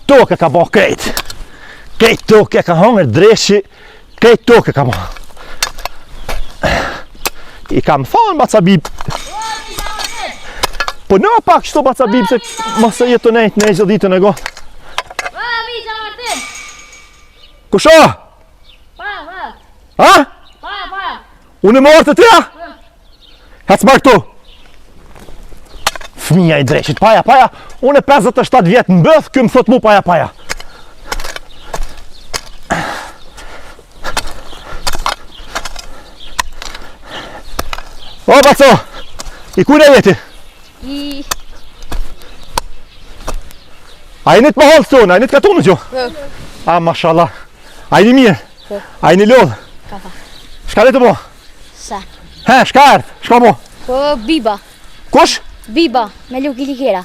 Tokë ka bo krejt. Krejt tokë ka hongër dreqi, krejt tokë ka bo. I kam thonë baca Bib. Po në pak qëto baca Bib se mos e jetë nejt në e ditën e go. Kush o? Ha? Unë më orë të tja? Hec marë këtu. Fëmija i dreqit, paja, paja, unë e 57 vjetë në bëth, ky më thot mu paja, paja. O, baco, i kujna je ti? I... A jeni të mahallës tonë, a jeni të katunit jo? Po. A, mashallah. A jeni mirë? Po. A jeni lodhë? Ka pa. Shka le të bo? Sa? He, shka erdh? Shka bo? Po, Biba. Kush? Biba, me lu klikera.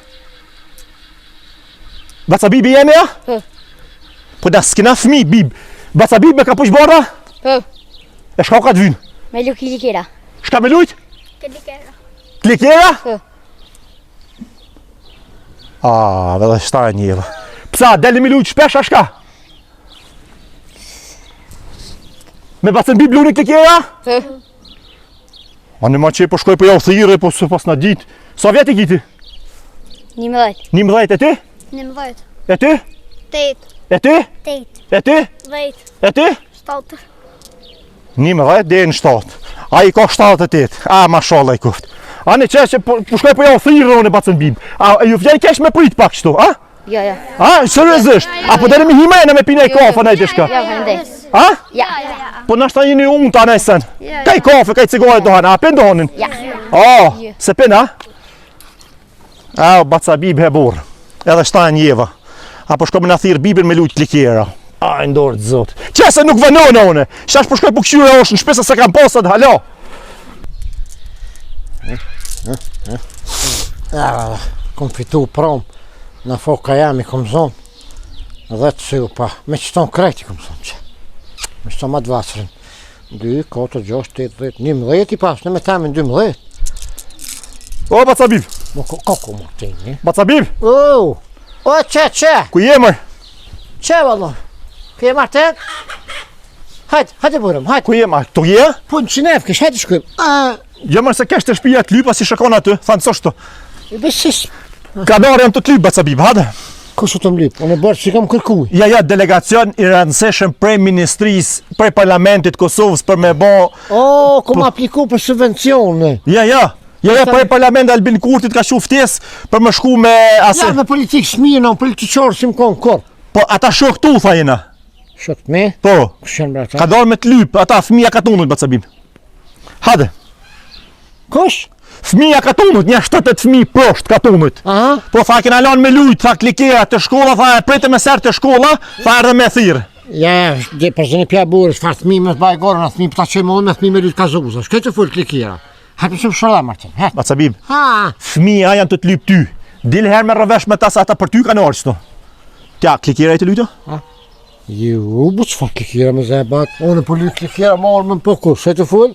Baca Bibi jemi, ja? Po. Po da s'kena fmi, Bib. Baca Bib me kapuç bardha? Po. E shka ka të vynë? Me lu klikera. Shka me lujt? Klikera. Klikera? Po. A, dhe dhe shta e njeva. Psa, deli me lujt shpesh, a shka? Me bacën Bib luni klikera? Po. A në ma që po shkoj po jau thirre, po se pas në ditë. Sa vjet i ki ti? 11. 11 e ti? 11. E ti? 8. E ti? 8. E ti? 10. E ti? 7. 11 deri në 7. Ai ka 78. A mashallah i kuft. A në qe që po, po shkoj po jau thirre unë bacën Bib. A ju vjen keq me prit pak kështu, a? Jo, jo. A, seriozisht? A po deri me hi mrena me pi naj kafe naj diçka? Jo, faleminderit. A? Ja. Po nashta jeni unë ta naj sen. Kaj kafe, kaj cigare do hanë, a pin do hanin? Ja. Oh, se pin, a? A, baca Bib he burr. Edhe shta e njeva. A po shko me na thirr Bibin me lujt klikera. A, në dorë të zotë. Qe se nuk vënona une. Shash po shkoj po kqyre është në shpi se kam pasat hala. Ja, kom fitu prom, në foka jam i kom zonë, dhe të sypa, me qëton krejt i kom zonë që, me qëton ma të vasrën, 2, 4, 6, 8, 10, 11 i pas, në me tamin 12. O, baca Bib, Mo, ko, ko, ko, mo, ti, një. baca Bib, O, o, qe, qe, ku je mër? qe, valla, ku je Martin? Hajde, hajde burëm, hajde. Ku je ma? Tu je? Po në qinef, kish, hajde shkujmë. A, Jo mër se kesh të shtëpia të lypa si shikon aty, thanë s'është. i besis, Ka darë janë të të lyp baca Bib, hajde. kush të më lyp? Unë e bërë që kam kërkuj. Ja, ja, delegacion i rëndësishëm prej ministrisë, prej parlamentit Kosovës për me bo... O, kom apliku për subvencione. Ja, ja, ja, ja, prej parlamentit Albin Kurtit ka shu ftesë për me shku me ase... Ja, me politikë s'mirë, në politiqorë si më konë kor. Po, ata shok tu, tha jena. Shok të me, Po, kush janë bre ata? ka darë me të lyp, ata fëmija katunut, baca Bib. Hajde, Kush? fëmija katunut, një 7-8 fëmijë poshtë katunut. Aha. Po, tha, kena lanë me lujt, tha, klikera të shkolla, tha, e prete me ser të shkolla, tha, erdhe me thirë. Ja, ja, dhe për zëni pja burës, farë thmi me të baj gorën, a thmi për ta qëjmë unë me thmi me lytë kazuza. Shke të fol klikira. Hajde për shumë shërda, Martin, hajde. Baca Bib, Ha, fëmija janë të të lyp ty. Dil herë me rrëvesh me ta se ata për ty kanë ardhur këtu. Tja, klikera i të lytë? Ju, bu çfarë klikira me zë bak. Unë po lyt klikira, marrë më po kush, e të fol?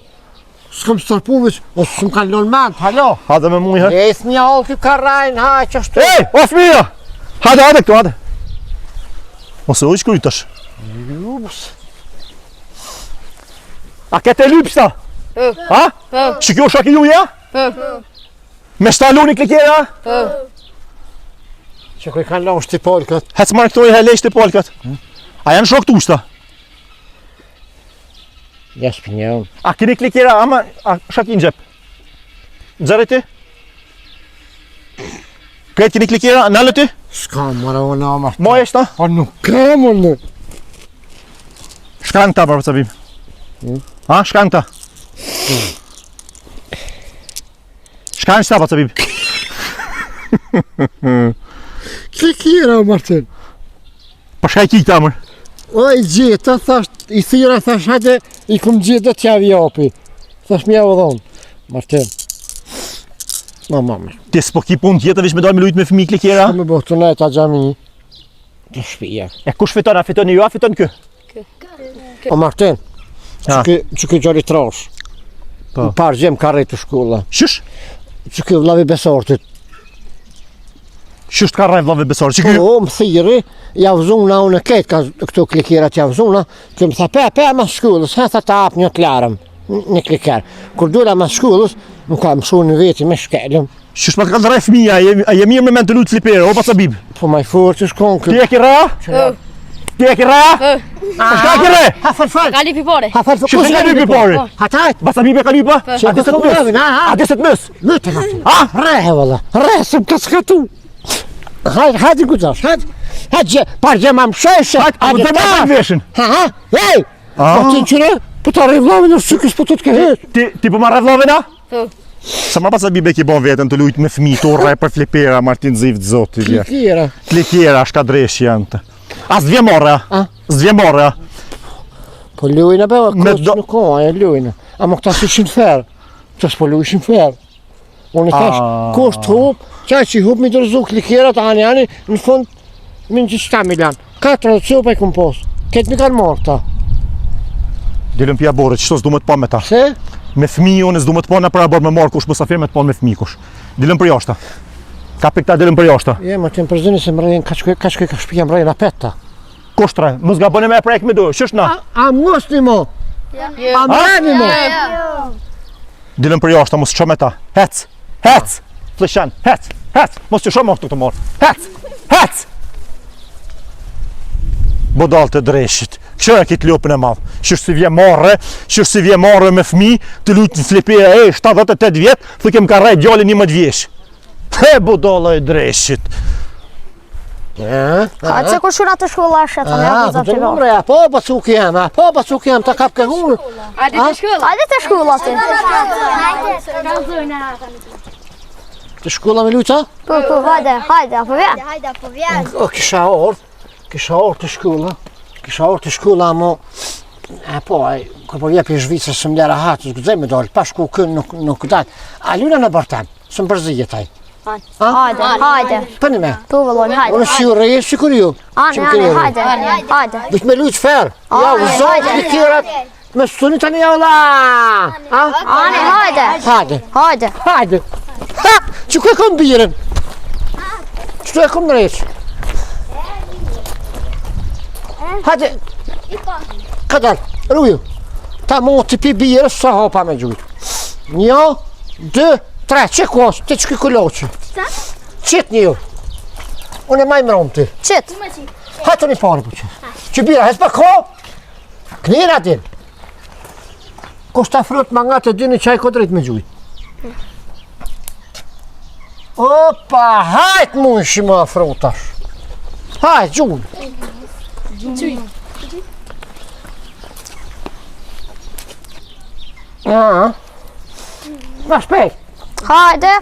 S'kam stërpu veç, ose s'm kanë lënë mend, halo. Hajde me mu një herë. E fëmija all ky ka rajn, ha, qashtu. Ej, o fëmija! Hajde, hajde këtu, hajde. Mos e ujq krytash. Ju, bus. A ke të lyp shta? Po. Ha? Po. Që kjo shaki ju, ja? Po. Me shta luni klikera? Po. Që ku i kanë lënë shtipolkët? Hec marrë këto i hele shtipolkët. A janë shok tu shta? Ja s'pinjon. A keni klikera, ama, a shaki në xhep? Nxerre ti? Krejt keni klikera, nalë ti? S'ka more unë ama. Moje shta? Po nuk kam unë. Shka në ta, baca Bib? Hmm? Ha, shka në ta? Shka në ta, baca Bib? Klikera, o Martin. Po shka i ki këta, mër? O, i gjeta, thash, i thira, thash, hajde, i kum gjetë do t'jav japi. Thash, m'ja u dhonë. Martin. Ma, ma, ma. Ti s'po ki punë tjetër, veç me dalë me lujt me fëmijë klikera? Me bo të nejta xhami. Të shpia. E kush fiton, a fiton ju, a fiton kë? O Martin, Ha. që ky, që ky gjori trash. Po. Në parë gjem ka rritë të shkolla. Qysh? Që ky vllavi Besortit. Qysh të ka rreh vllavi Besar? Që ky Po, më thirri, ja vzuna unë ketë, ka këto klikerat ja vzuna, që më tha, pe, pe, mas shkollës, ha, tha ta ap një të larëm, një kliker. Kur dola mas shkollës, më ka mësu në veti me shkelëm. Qysh ma të ka rreh fëmija, a je, a je mirë me mend tu lujt flipera, o baca Bib. Po ma i fortë është konë Ti e ki rreh? Ti e ki rreh? A shka e ki rreh? Ha, fal, fal. Ka lyp pare. Ha, fal, fal. Qysh e ka lyp pare? Ha, tajt. Baca Bib e ka lyp, a? Që A di se të mës? Ha, ha. A di se të mës? Më të ka. Ha? Rreh, valla. Rreh, se më ka skatu. Hajde, hajde, ku tash, hajde. Hajde, par gjë ma më sheshe. Hajde, a më të më veshin? Ha, ha, hej! Po ti qyre, po ta rreh vllavin në sykës, po të të kehet. Ti, ti po ma rreh vllavin, a? Po. Sa ma baca Bib e ki bon veten tu lujt me fëmi, tu rreh për flipera, Martin Zivt zoti. vje. Klikera. Klikera, shka dresh janë të. A s'vje morre, a? A? S'vje morre, a? Po lujnë be, Me kos do- nuk ka, e lujnë. Ama këta si ishin fer. Këta s'po lujshin fer. Unë i thash, A. kush të hup, qaj që i hup mi dorëzu klikerat, ani, ani, në fund, mi në gjithë mi lanë. 4 copa i kum pos. Këtë mi kanë marrë këta. Dilën pja borët, qëto s'du me të pa me ta. Se? Me fëmi unë s'du me të pa në për abor me marrë kush mësafir me të pa me fëmi kush. Dilën për jashta. Ka pikta dilën për jashta. Je, më të më përzini se më rrejnë, ka shkoj, ka shkoj, ka shpia më rrejnë apet ta. Kush tre? Mos gaboni me e prek me dorë. Qysh na? A, a mos një mo? Jo. A më një mo? Dilën për jashta, mos ço me ta. Hec. Hec. Fleshan, hec. Hec. Mos të shoh më këtu të marr. Hec. Hec. Budall të dreshit. Kqyre kitë lopën e madh. Qysh si vje marre, qysh si vje marre me fëmi, tu lujt në flipera e 78 vjet, thë kem ka rreh djalin 11 vjeç. He budalla e dreshit. A që kur shuna të shkolla është atë, ja, po të numre, a po bacuki jam, a po bacuki jam, ta kap ke unë. Hajde të shkolla. Hajde të shkolla ti. Të shkolla me lujta? Po, po, hajde, hajde, apo vjen? Hajde, apo vjen. O, kisha orë, kisha orë të shkolla, kisha orë të shkolla, mo, e po, ai, kur po vje për Shvicës, së më lera hatë, s'guxoj me dalë, pa shku kë nuk, nuk dalë. A luna në bërtan, së më përzijet ai. Hajde, hajde. Për një me? Po, vëllon, hajde. Unë si ju rejë, si kur ju. Ane, ane, hajde, hajde. Veç me lujtë fer. Ja, u zotë, një tjerat. Me stuni tani ja vëlla. Ane, hajde. Hajde. Hajde. Hajde. Ha, që ku e kom birën? Qëtu e kom nreqë? Hajde. Kadal, ruju. Ta mu të pi birës, sa hopa me gjujtë. Një, dy, Tre, që ku është, të që kë kuloqë? Qit një ju. Unë e maj mromë ti. Qit. Ha të një parë po që. Që bira, hes pa ko? Kënira din. Kush ta frut ma nga të dyni qaj ko drejt me gjujt. Opa, hajt mu në shima frutash. Hajt, gjunë. Gjunë. Ah. Ma shpejt. Hajde.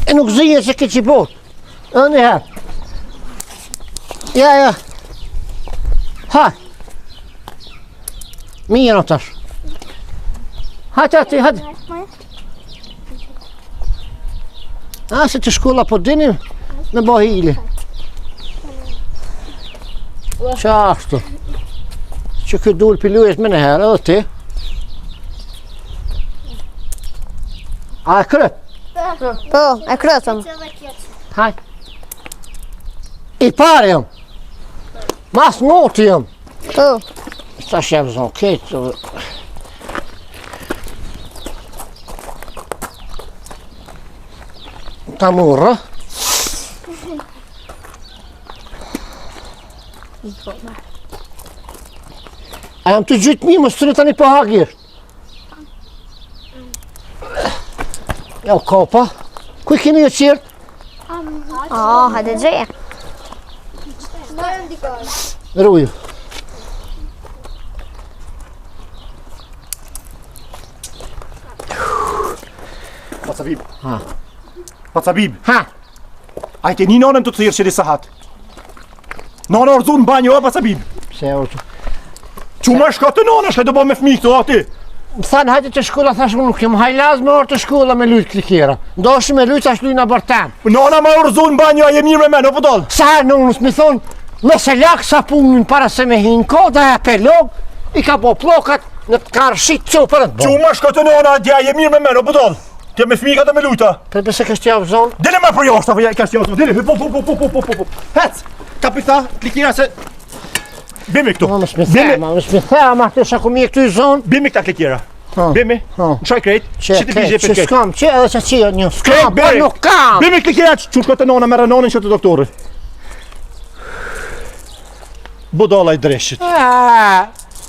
E nuk zinje se ke që bot. Edhe një herë. Ja, ja. Ha. Mirë tash. Hajde, hajde, hajde. A, se të shkolla po dini me bo hile. Qa ashtu? Që këtë dulë për lujës me në herë, edhe ti. A e kryt? Po, e krytëm. Haj. I pari jam. Mas ngoti jam. Po. Sa shem zonë, ketë. Ta murrë. A jam të gjytë mi, mos të tani po hagirë. Ja, kopa. Ku i keni ju qirët? Oh, hajde gjeje. Ruju. Baca Bib. Ha. Baca Bib. Ha. A i ke një nonën të të thirë që di sahat? Nona orzu në banjo, o Baca Bib. Pse orzu? Që më shko të nona, shka të bo me fmi këtu, aty? Më thanë, hajde të shkolla, thash unë nuk kem hajlaz me orë të shkolla me lujt klikera. Ndoshë me lujt, tash lujna bërtan. Nona më orzu në banjo, a je mirë me men, o po dollë? Sa herë nonës mi thonë, me se lak sapunin para se me hinë koda e pelog, i ka bo plokat në të karshit copërën. Që më shko të nona, dja, je mirë me men, o po dollë? Ti me fëmijë ka të me lujta. Për bëse kështë javë zonë? Dele më për jashtë, apo ja kështë javë zonë. Dele, po, po, po, po, po, po, po, po. Hec, kapi këta, klikira se... Bimi këtu. Ma mos me the, ma mos me the, ma këtë sa ku mi këtu i zonë. Bimi këta klikira. Bimi, në shaj krejt, që ti bije për krejt. Që s'kam, që edhe që që një, s'kam, po nuk kam. Bimi klikira, që shko te nona, merre nonën që te doktori. Budalla i dreshit.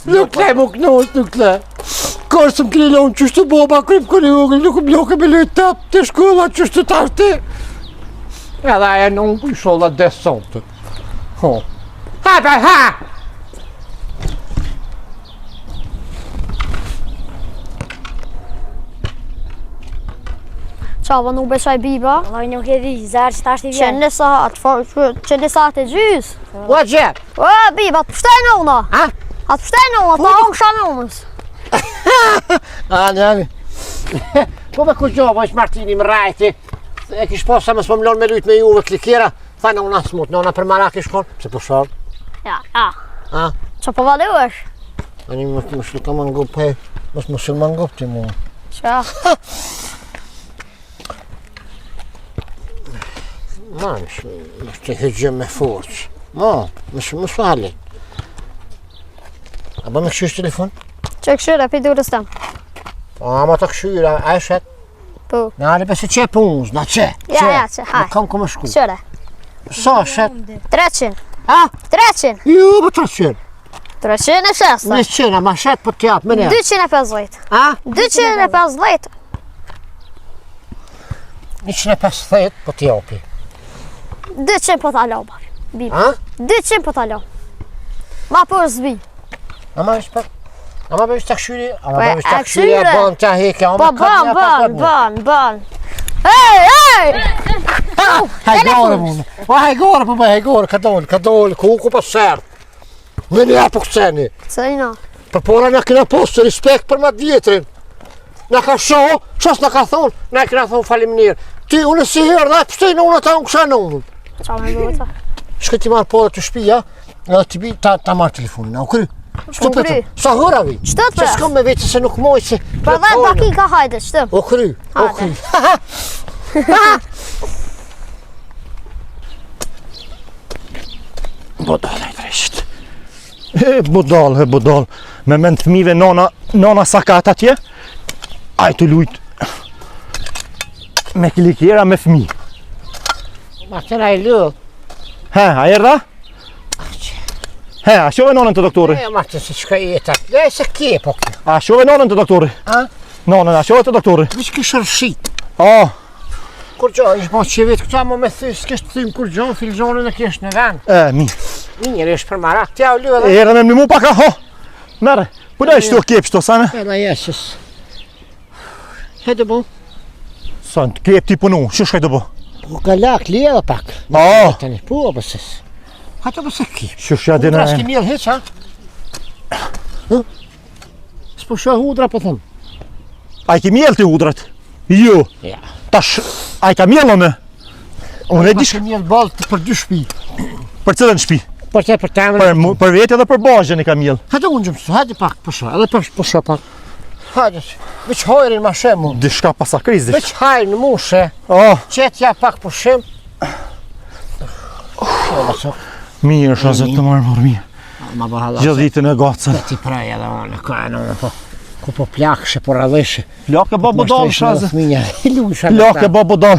Nuk le më kënos, nuk le. Kërë së më kri lonë që shtë boba, kërë më kërë ugëll, nuk më lokë me lujtë tëp, të shkolla që shtë tash ti. Edhe e nuk i sholla dhe sonte. Ho. Ha, ha, ha! Qa, po nuk besoj biba? Vallai nuk e di, zërë që tash i Që vjen. një sahat, që një sahat e gjys. Ua gjep! O, biba, të pështej në una. A? A të pështej në una, ta unë sha në unës. A, në ani. Po me ku gjo, po ishë Martini më rajti. E kish po sa mos po më lon me lujt me juve klikera. Tha në una smut, në una për marak ish kon. Pse po shorë? Ja, ja. A? Qa po valuesh? Ani mos më shlu ka më ngop pe, mos më shlu më ngop ti mua. Qa? Ma, mos të heqë me forcë. Ma, mos mos halit. A bë me këshysh telefon? Që këshyre, pi durës tem. Po, ama të këshyra, a e shet? Po. Na ale pse qe punës, na qe. Ja, ja, qe, haj. Nuk kam ku më shku. Këshyre. Sa shet? 300. A? 300. Jo, po 300. 360. 100, ama shet po t'jap më ne. 250. A? 250. 150 po t'japi. 200 po ta lo, babi. Bibi. A? 200 po ta lo. Ma për zbi. Ama është pak. Ama bësh ta këshyri, ama Po, bësh ta e këshyri, a këshyre. bën ta hekë, ama Po bën, bën, bën, bën. Ej, ej! Hajgore mund. Po hajgore, po bëj hajgore, ka dol, ka dol, ku ku po sert. Më një apo këseni. Cëjna. Për pora na kena posë respekt për ma djetrin. Na ka shoh, qas na ka thonë, na kena thonë faleminderit. Ti unë si herë dhe pse në unë ata unë kësha në unë. Qa me bërë ta? Shkoj ti marr pora të shtëpia, edhe ti bi ta ta marr telefonin. A u kry? Ç'të U kry. pyetëm? Sa hora vi? Ç'të Se pres? s'kam me vetë se nuk moj se. Për 10 dakika hajde, ç'të? U kry, u Hajde. kry. Budall e dreshit. E, budall, e budall. Me mend fëmijëve nona, nona sakat atje. Aj të lujt. Me klikera me fëmijë. Ma këna i lë. He, a erdha? He, a shove nonën te doktori? E, ma të se çka jeta. Le se ke po kjo. A shove nonën te doktori? A? Nonën, a shove te doktori? Veç kish rëshit. O, Kur gjo, ish bo që vetë këta më me thy, s'kish të thym kur gjo, filxhonin e kish në vend. e, mirë. Mirë, është për marak, t'ja u lë edhe. Erdha me më pak a, ho. Merre, po da shto kep shto sa ne? Edhe jesës. Hajde bo. Sa në kep ti punu, që shkaj të bo? Po ka lak, li edhe pak. O, Tani, po, po se. Hajde po se ki. që shja Hudra dina s'ki mjell hiç, ha? Hë? S'po shoh hudra, po them. A i ki mjell ti hudrat? Jo. Ja. Tash, a i ka mjell unë? Unë e di Ki mjell ball për dy shtëpi. për cilën shtëpi? Për te për temën. Për, mu- për vete dhe për bajën i ka mjell. Hajde unë gjëmësu, hajde pak, po shoh, edhe për po shoh pak. Hajde, veç hajrin ma she mu. Diçka pasakriz dish. Veç hajrin mu she. Oh, Qetja pak pushim. Oh, mirë, është zot të marrë marrë mirë. Ma bëha Gjithë ditën e gacën. Ti prej edhe unë, ka e në po. Ku po plakshe, po rradheshe. Plak e bë budall shazë. Fëminja, lusha. Plak e bë budall.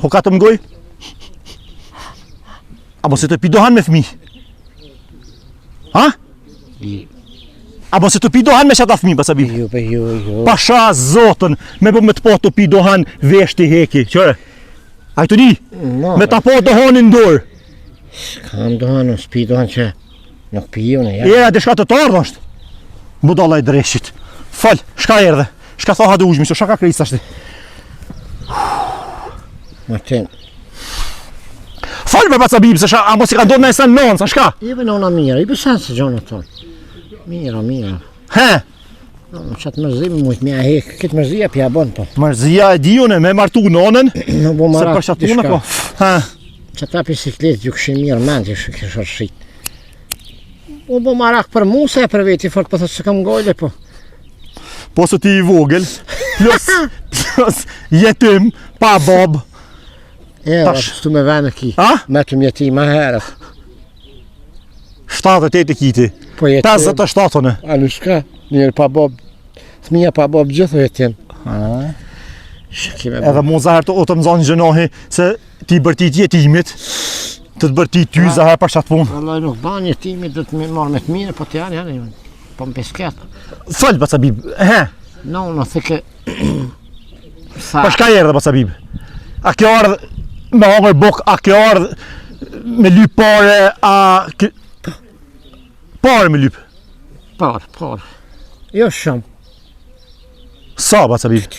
Po ka të mgoj? Apo se të pi dohan me fëmi? Ha? Apo se të pi dohan me qata fëmi, baca Bib? Jo, po jo, jo. Pasha zotën, me po me të po të pi dohan veshti heki. Qëre? A i të di? No, Me ta po dohanin në dorë. Kam dohan, unë s'pi dohan që nuk pi unë, ja. Era diçka të tardhë është. Budalla i dreshit. Fal, shka erdhe? Shka tha hajde ujmi, shka ka kris tash ti? Martin. Fal me baca Bib, se shka, a mos i ka ndodhur ndonjë sen nonë, sa shka? I bë nona mirë, i bë sen se gjona tonë. Mira, mira. He, No, qatë mërzi më mujtë mja hek, këtë mërzia pja bën po. mërzia e di unë me martu nonën, Nuk bo se marak për qatë punë po. He, Qata bisiklet ju këshin mirë mend, ju këshin shit. U bo marak për mu se e për veti, fort po thotë se kam gojle po. po se ti i vogël. Plus, plus, jetim, pa bob. E, Tash. Tash. me vene ki. A? Me të mjeti ma herët. 78 e kiti. Po jetim. 57 unë. A në shka, njërë pa bob, fëmija pa bob gjithë jetim. Shë Edhe mu zaher të o të më zonë gjënohi se ti bërtit jetimit, të të bërtit ty zaher për qatë punë. Vallai nuk ban jetimi, do të më marr me të mirë, po të janë janë. Po më pisket. Fol baca Bib, he, No, no, thike Sa për shka erdhe baca Bib? A kjo ardhë me hongër buk, a kjo ardhë me lyp pare, a... Kë... Pare me lyp. Por, por. Jo shumë. Sa baca Bib?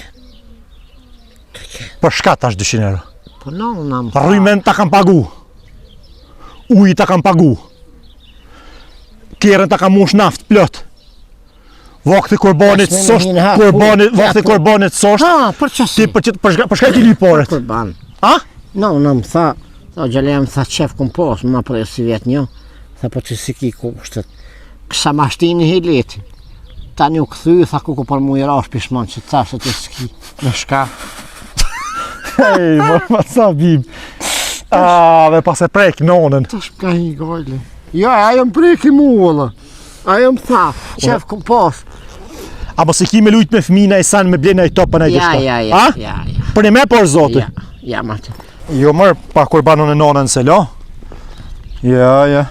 Për shka tash 200 euro? Po no, na më tha. Rrymen ta kam pagu. Uji ta kam pagu. Kerën ta kam mush naft plot. Vakti kurbanit Tash me s'është, një hap, kurbanit, po, vakti ja, po. kurbanit s'është. Ha, për çfarë? Ti për që për shka, për shka ti lyp paret? Kurban. A? No, no, më tha, tha gjale më tha qef kum pos, më prej si vjet një, tha po ti si ki kushtet. Kësa ma shtini hiletin. Tani u kthy, tha kuku për mu i rash pishman që tha se ti s'ki me shka. Ej, më ma sa bib. A, dhe pas e prek nonën. Tash më ka hi gojle. Jo, ajo më preki mu, valla. Ajo më tha, qef kum pos. A mos e ki me lujt me fëmijë naj san me ble naj top naj Ja, diçka. ja, ja, A? ja, ja. Për një me por zoti. Ja, ja, ma të. Jo mër, pa kurbanën e nonën se lo. Ja, ja.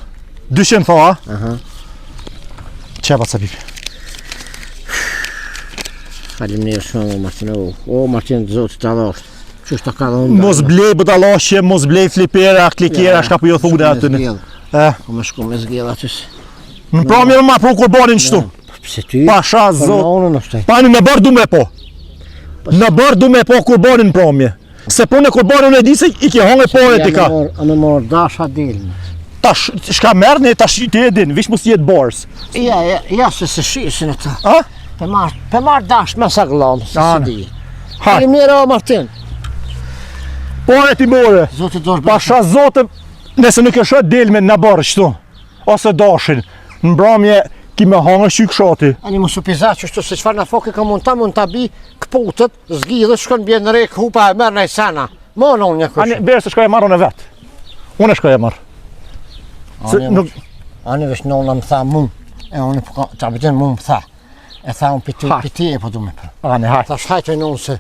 200 tha, a? Aha. Qe pa ca bib. Faleminderit shumë, o Martin, o, o Martin, zotë të dhashtë. Qysh ta ka dhënë? Mos blej budallashe, mos blej flipera, klikera, shka po jo thunë aty. në. E, Po më shku me zgjedh aty. se- në pramje më ma pru kurbanin qëtu. Pse ty? Pasha Po zot. nonën është ai. Pani në bërë du me po. Në bërë du me po kurbanin në pramje. Se po në kurbanin e di se i ke hongë pare ti ka. Ja, me mor- A me mor dasha delme. Tash shka merr ne tash ti e din, vish mos jetë bars. Ja, ja, ja se se shisin ata. A? Pe marr, pe marr dash me sagllam, se Anë. se di. Ha, Faleminderit o Martin. pare ti more. Zoti dosh Pasha zotën, nëse nuk e shoh delme në bërë qëtu, ose dashin, në mbrëmje ki me hangër qyk shati. Ani mos u piza qështu se çfarë na foke ka mund ta mund ta bi kputet, zgjidhet, shkon bjen në rekë, hupa e merr naj sena. Mo në një kush. Ani berë se shkoj e marr unë vet. Unë e shkoj e marr. Se Ani, nuk Ani veç nona më tha mu, e unë po ka, ta bëjnë mu më tha. E tha unë piti, Ha. piti e po du me për. ani hajt. Thash hajt e nonë se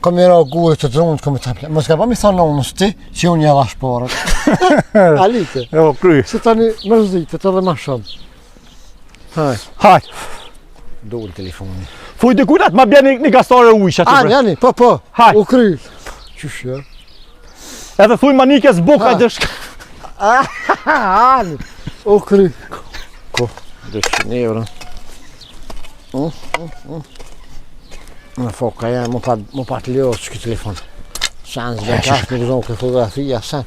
Kom i ra gurë të drunë, kom i ta ple. Mos ka ba mi thonë nonës ti, që unë ja dhash porët. Alite, Jo, kry. se tani mërzitet edhe ma shumë. Hajt, Hajt. dul telefoni. Thuj dikujt atë ma bjen një, një gastare ujë aty. Ani, bre. ani, po, po, Hajt. u kry. Qysh ja? Edhe thuj manikes buk Ha. atë shka. Ani, u kry. Ku? 200 euro. Mm, mm, mm. Në foka ja, mu pa, mu pa të ljohë që këtë telefon. Sa në zbe kash, nuk zonë këtë fotografia, sa.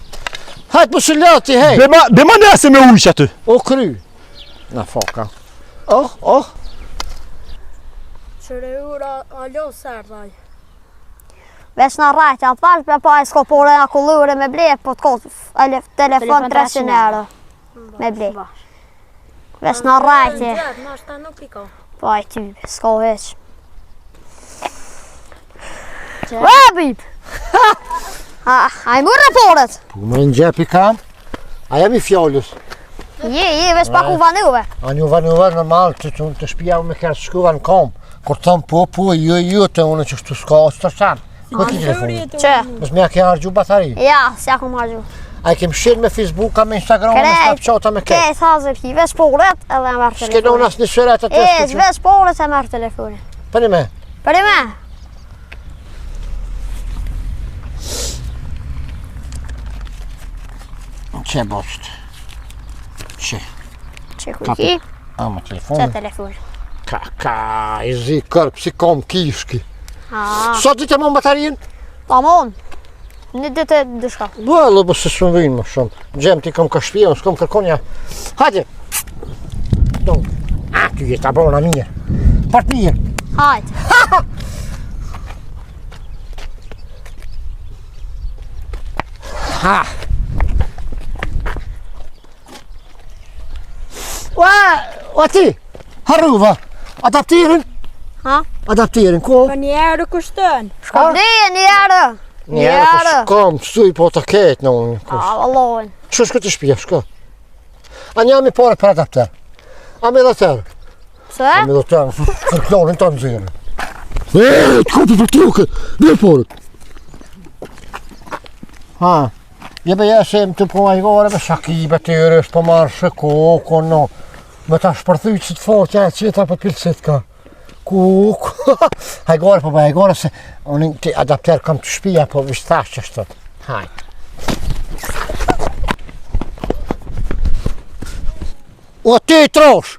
Hajt, më së loti, hej! Bema, bema nëse me ujë aty. U kry. Në foka. Oh, oh. Qëre ura, alo serdaj. Veç në rajt, janë thash, me pa e s'ko pore në kullure me ble, po të kotë telefon 300 euro. Me ble. Veç në rajt, e. Gjatë, nashta nuk i ka. Po ai ty, s'ko hiç. Ua, bib! A, a i murë poret? Po më në gjepi kam. A jam i fjallës. Je, je, veç pak u vanuve. A një vanuve normal, të të, të shpia unë me kërë shkuva në kom. Kur të thëmë po, po, jo, jo, të unë që shtu s'ka, s'të sen. Ku ki telefonin? Që? Mos më ja ke harxhu batari. Ja, s'ja kom harxhu. A i kem shirë me Facebooka, me Instagram, me Krejt. Snapchata, me Ke, ke. thazë ki, veç poret edhe e marr S'ke telefonin. nona asë një syret aty. E, s'ke veç poret e marr telefonin. që- Për një me. Për i me? Qe boqët? Qe? Që ku Kapi. ki? A, me Që telefonin. telefonin. Ka, ka, i zi kërp, si kom kishki. A, Sa ditë e mon batarin? tamam. Një ditë e dyshka. Bëllë, po se s'më vinë më shumë. Gjem ti kom ka shpia, unë s'kom kërkon ja. Hajde. Do. A, ty je ta bona mirë. Për të mirë. Hajt. Ha. Ua, ua ti. Harruva. Adaptirin. Ha? Adapterin, ku? Po një euro kushton. Shko bleje një euro. Një euro, po shkom, qëtu i po të ketë në unë. A, vallojnë. Shko, shko të shpia, shko. A një ami pare për adapter. A me dhe tërë. Pse? A me dhe tërë, fërklorin të nëzirë. E, të kupi për trukë, dhe porët. Ha, jebe jesem të po ajgore me shakibe të yrës, po marrë shë ko, no. Me ta shpërthy që të fortë, ja, qeta po të pilësit ka. Ku, ku, hajgore, po bëj hajgore, se unë ti adapter kam të shpia, po vish thash që shtot. Hajt. O ti i trosh,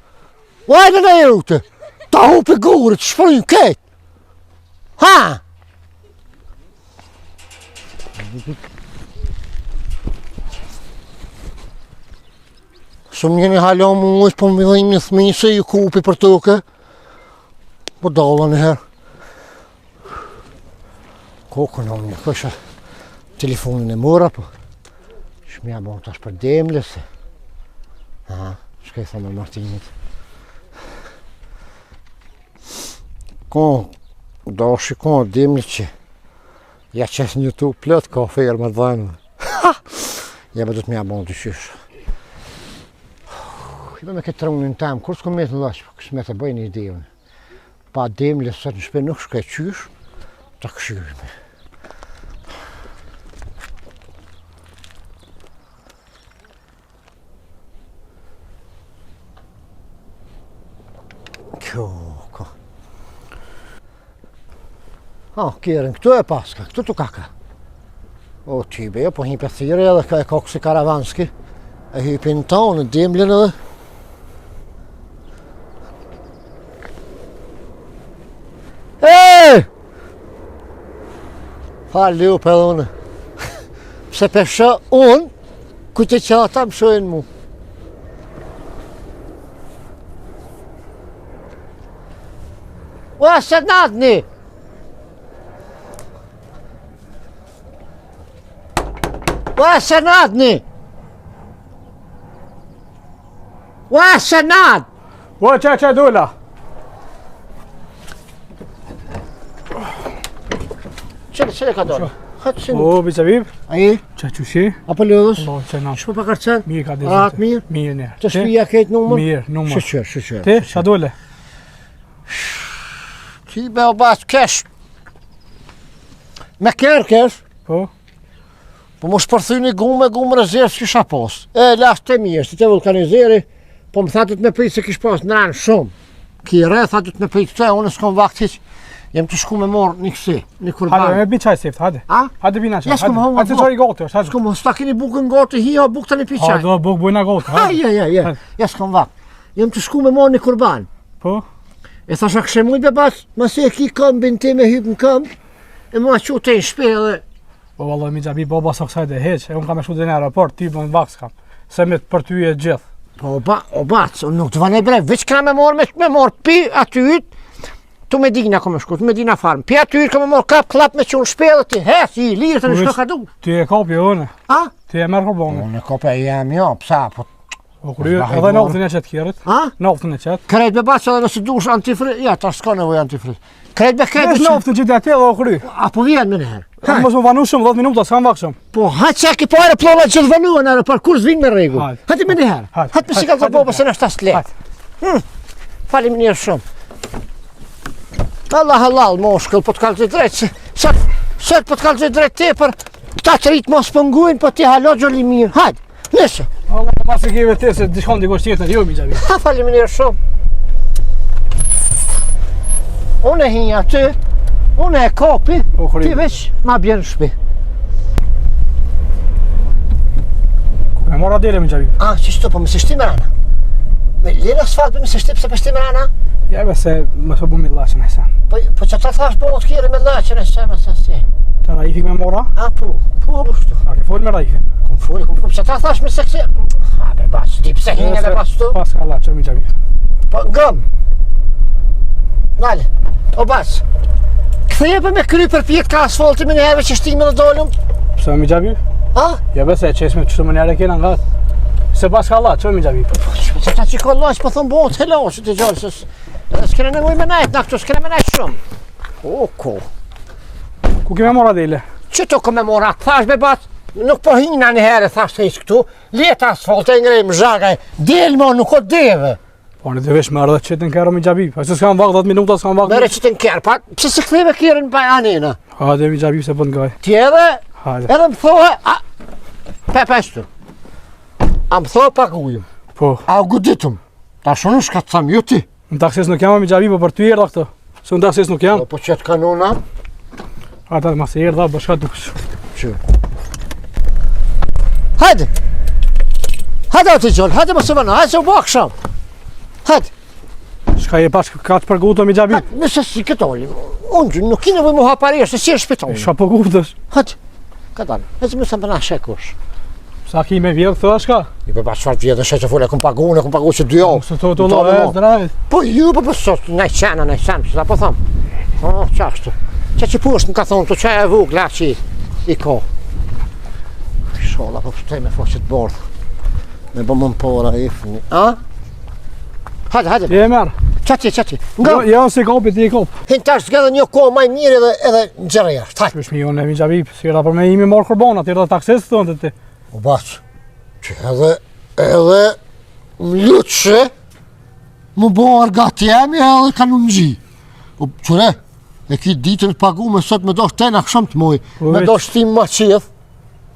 o ajde në jute, ta hupi gurët, shfryn ketë. Ha! Së më njëni halo mu ujtë, po më dhim një thmi se ju kupi për toke. Po dalla një herë. Kokën në një kësha telefonin e mora, po shmja bon tash për demle se. Aha, shka i thëmë Martinit. Ko, do shikon demle që ja qes në YouTube plot ka fermë të dhënë. Ja be do të më ja bon të qysh. I me këtë trunin tam, kur s'kom metë në laqë, po kësmet e bëj një ide unë. Pa demle sot në shpi nuk shkoj qysh, ta këshyrë. Kjo, ka. Ha, kjerën, këtu e paska, këtu të kaka. O, ti be, po hipe thire edhe ka e ka kësi karavanski. E hipin tonë, dimlin edhe. E! Fal, lup edhe unë. Pse pesha unë, ku të që ata më shojnë mu. Ua, se natni! Ua, se natni! Ua, se nat! Ua, që që dola? Që që ka dola? O, bi Zabib? Ai? Që që shi? Apo lëdhës? Po, që na. Shpo pa kërcen? Mirë ka dizë. Atë mirë? Mirë, mirë. Të shpia ketë numër? Mirë, numër. Shyqyr, shyqyr. Ti, që dole? Ti be o bas kesh. Me kerr kesh? Po. Po mos përthy një gumë, gumë rezervë s'kisha pas. E, lasht të mirë, si të vulkanizeri, po më tha du të me prit se kish pas në ranë shumë. Ki re, tha du të me prit këte, unë s'kom vakt hiq. Jem të shku me morë një kësi, një kurban. Hajde, me pi çaj sift, hajde. A? Hajde pina çaj. Ja, s'kom hongër Hajde, çaj gati është, hajde. S'kom, s'ta keni bukën gati, hi, ha, bukë të një pi çaj. Hajde, bukë bujna gati, hajde. Ja, ja, ja, ja, s'kom vakt. Jem të shku me morë një kurban. Po? E thasha kështë mujtë be bas, masi e ki këmbin ti me hypë në këmbë, e mua qu të në shpi edhe Po vallai mi xhabi po basa kësaj dhe heq, e unë kam e shku dhe në aeroport, ti më në vakt s'kam. Se me për ty e gjithë. Po o ba, o ba, nuk të vane bre, veç kena me morë, me, me morë pi aty yt, tu Medina kom me shku, tu Medina farm, pi aty yt kom me morë kap klap me qu në shpi edhe ti, he, si i lirë të në shko ka du. Ti e kapi unë. A? Ti e merr kurbanin. Unë e kapi e jam jo, psa, po Po kur edhe naftën e qet kerrit. Ha? Naftën e qet. Krejt me bacë edhe nëse dush antifriz, ja, tash s'ka nevojë antifriz. Krejt me krejt. Veç naftën që aty edhe u kry. A po vjen më nëherë? Ha, mos më vanu shumë, 10 minuta, s'kam vakt shumë. Po ha çka ke parë pllona që të vanu në aeroport, kur s'vin me rregull. Hajde më nëherë. Hajde me si ka të se në shtas lehtë. Hm. Faleminderit shumë. Allah halal, moshkëll, po të kallzoj drejt, sot, sot po të kallzoj drejt tepër, ta të rritë mos po ngujnë, po ti halo gjoli mirë, hajde. Nëse. Allah, pas e keve te se dishkon dikush tjetër, jo mi xhabi. Ha faleminderit shumë. Unë e hinja aty, unë e kapi, ti veç ma bjen në shpi. Ku me mora dele mi xhabi? A, që shtu, po më se shti mrena. Me lirë asfalt, po më se shti, pse për shti mrena? Ja, be se më së bu mi laqën e sen. Po, po që ta thash, po të kjerë me laqën e sen, se si. Të Raifi me mora? A, po, po, po, shtu. A ke fol me Raifin? Kom fol, kom fol, që ta thash me se këse... A, be, bas, di pse hinë dhe bas tu? Pas ka laqë, mi xhabi. Po, ngëm. Nale, o bas. Ktheje për me kry për pjetë ka asfalti me njëherë që shtime dhe dolëm? Pse mi xhabi? A? Ja be se e qesme që më njëherë kena nga. Se pas ka laqë, mi xhabi. Po, që ta që ka laqë, po thonë bo, të helaqë, të gjallë, se... Edhe s'kena nevojë me nejt, na këtu s'kena me nejt shumë. O, ko. Ku keme marrë dele? Që të keme marrë, thash be bac, nuk po hina një herë, thash të këtu, leta asfalt e ngrejmë zhagaj, del mo, nuk o deve. Po në të vesh me ardhe qëtën kerr mi xhabib. A se s'kam vakt 10 minuta, s'kam vakt. Mere qëtën kerr, pa, pse s'e ktheve kerrin pa anena? Hajde mi xhabib se po të ngaj. Ti edhe, Hajde. edhe më thohe, a, pe peshtu. A më thohe pagujëm? Po. A u goditëm? Ta shumë shka të tham ju ti. Në taksist nuk jam mi xhabib, po për ty erdha këto. Se në taksist nuk jam. Po, po qëtë kanuna? Ata masi erdha, bashka dukesh. Që? Hajde! Hajde o ti gjallë, hajde mos e vëna, hajde se u bo aksham. Hajde. Shka je pas ka të përgutë mi xhabib? Nëse si këto, unë nuk ki nevojë mu hapari, është si e shpiton. Shka po gutësh? Hajde, ka dalë, hajde mos e vëna shekush. Sa ki me vjedh këto shka? Jo po pa çfarë vjedhë, që fole, kum pagu, unë kum pagu që dy javë. Se to to lo e drejt. Po ju po po sot na çana na çan, sa po them. Oh, çashtu. Çka që poshtë më ka thonë, to çaj e vogla që i ka. Sholla po pshtoj me faqe të bardhë. Me bë më para ifni. A? Hajde, hajde. Je merr. Çati, çati. Nga. Jo, jo, si kopi ti e kop. Hin tash zgjedhë një kohë më mirë edhe edhe nxjerrë jashtë. Hajde. Kush mi unë mi xhabib, si erdha për me imi marr kurbana, ti erdha taksist thonë ti. O bac. Që edhe edhe më lutëshe, më bo argat jemi edhe kanë unë gji. O, qëre, e ki ditën të pagu me sot me dosh të në aksham të moj, Po, me veç. dosh ti më qith.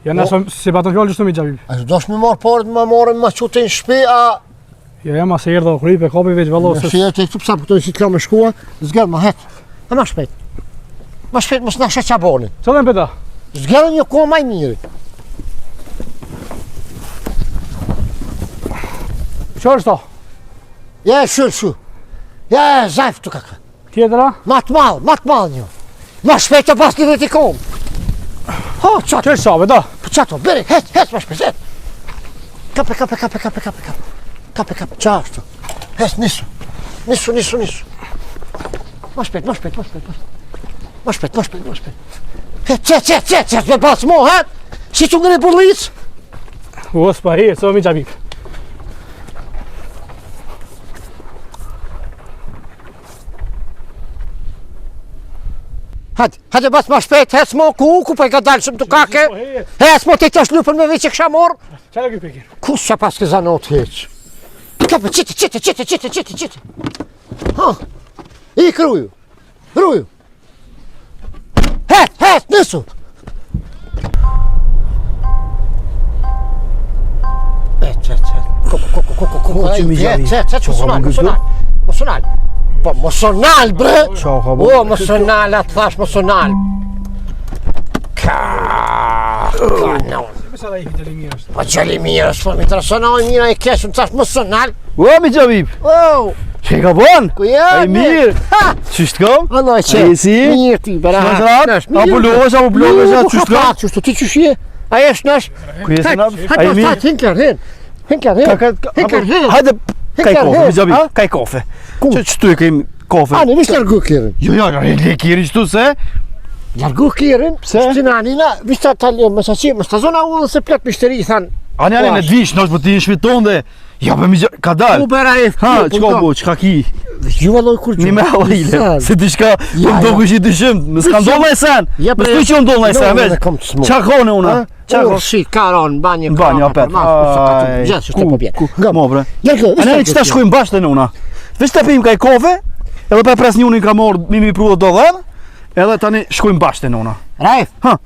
Ja nëse si patën fjalë gjysmë mi xhabib. A dosh me marr parët, më morën më çutë në shtëpi, a Jo, ja, masi erdha u kryp e kapi veç vallo Në se. shije të këtu psa po këtu si të me shkua, zgjedh më het. A ma shpejt. Ma shpejt mos na shë çaboni. Çfarë peta? Zgjedh një kohë më mirë. Çfarë është to? Ja, shu, shu. Ja, zajf të kaka. Tjetra? Ma të madh, ma të madh një. Ma shpejt të pas një dhe t'i kom. Ho, qato. Që është sabe, da? Po qato, bëri, hec, hec ma shpejt, hec. Kape, kape, kape, kape, kape, kape. Kape, kape, qashtu. Hec, nisu. Nisu, nisu, nisu. Ma shpejt, ma shpejt, ma shpejt, ma shpejt. Ma shpejt, ma shpejt, ma shpejt. Hec, hec, hec, hec, hec, me pas mo, hec. Si që ngre burlicë? U, s'pa hec, o mi xhabib. Hajde, hajde bas ma shpejt, hec mo, ku, ku po e ka dalë shumë të kake. Hec mo, ti tash lupën me veç e kësha morë. Qa e këpë kërë? Ku s'qa pas ke zanot heq? Kape, qiti, qiti, qiti, qiti, qiti, qiti. Ha, i kruju, ruju. Hec, hec, nisu. Hec, hec, hec. Ku, ku, ku, ku, ku, ku, Ku, që mi hec, gjavi? hec, hec, mos u nal, mos u nal, mos u nal. Po, mos u nal, bre. Qa ka bo? O, mos u nal, atë thash, mos u nal. Ka, ka, no. Pse ai djali mirë është? Po djali mirë është, po mi intereson ai mirë, ai keq, më thash mos u nal. O, mi xhabib. O, Që ka bon? ku je? Ai mirë. Ha! Qysh të kam? Valla që. Ai si? Mirë ti, bera. Shnash, a po losh, a po blokesh, a qysh të kam? Qysh ti qysh je? Ai është nash. Ku je se na? Hajde, Ai mirë. hajde, hinker, hin. Hinker, hin. Ka ka Hinker, hin. Hajde kaj Hinker, kofe, hin. mi xhabib, Ha? kaj kofe. Ku? Që çtu e kemi kofe? Ani, vish largu kirin. Jo, jo, jo, le kiri qëtu se? Largu kirin. Pse? Shtinanina, vish ta ta lë, mos aty, mos ta zona udhën se plot mishteri than. Ani, ani, në të vish, nosh, po ti në shpi tonë dhe Ja, po mi gjë, ka dal. U bera e Ha, çka bu, çka ki? Ju valloj kur Një me halile, se diçka, po më do kush i dyshim, më s'ka ndodhur ndaj sen. Ja, Më s'tu që ndodh ndaj sen, veç. Kam të smu. Çka ka në una? Çka ka? Si ka ron banjë, Banjë apet. Aj, Gjithë që po bjen. Ku, mo bre. Largo, A ne që ta shkojmë bashkë në una. Veç të pim kaj kofe, edhe pa pres njënin ka marrë mimi pru do dhen, edhe tani shkojmë bashkë në una. Raif. Ha.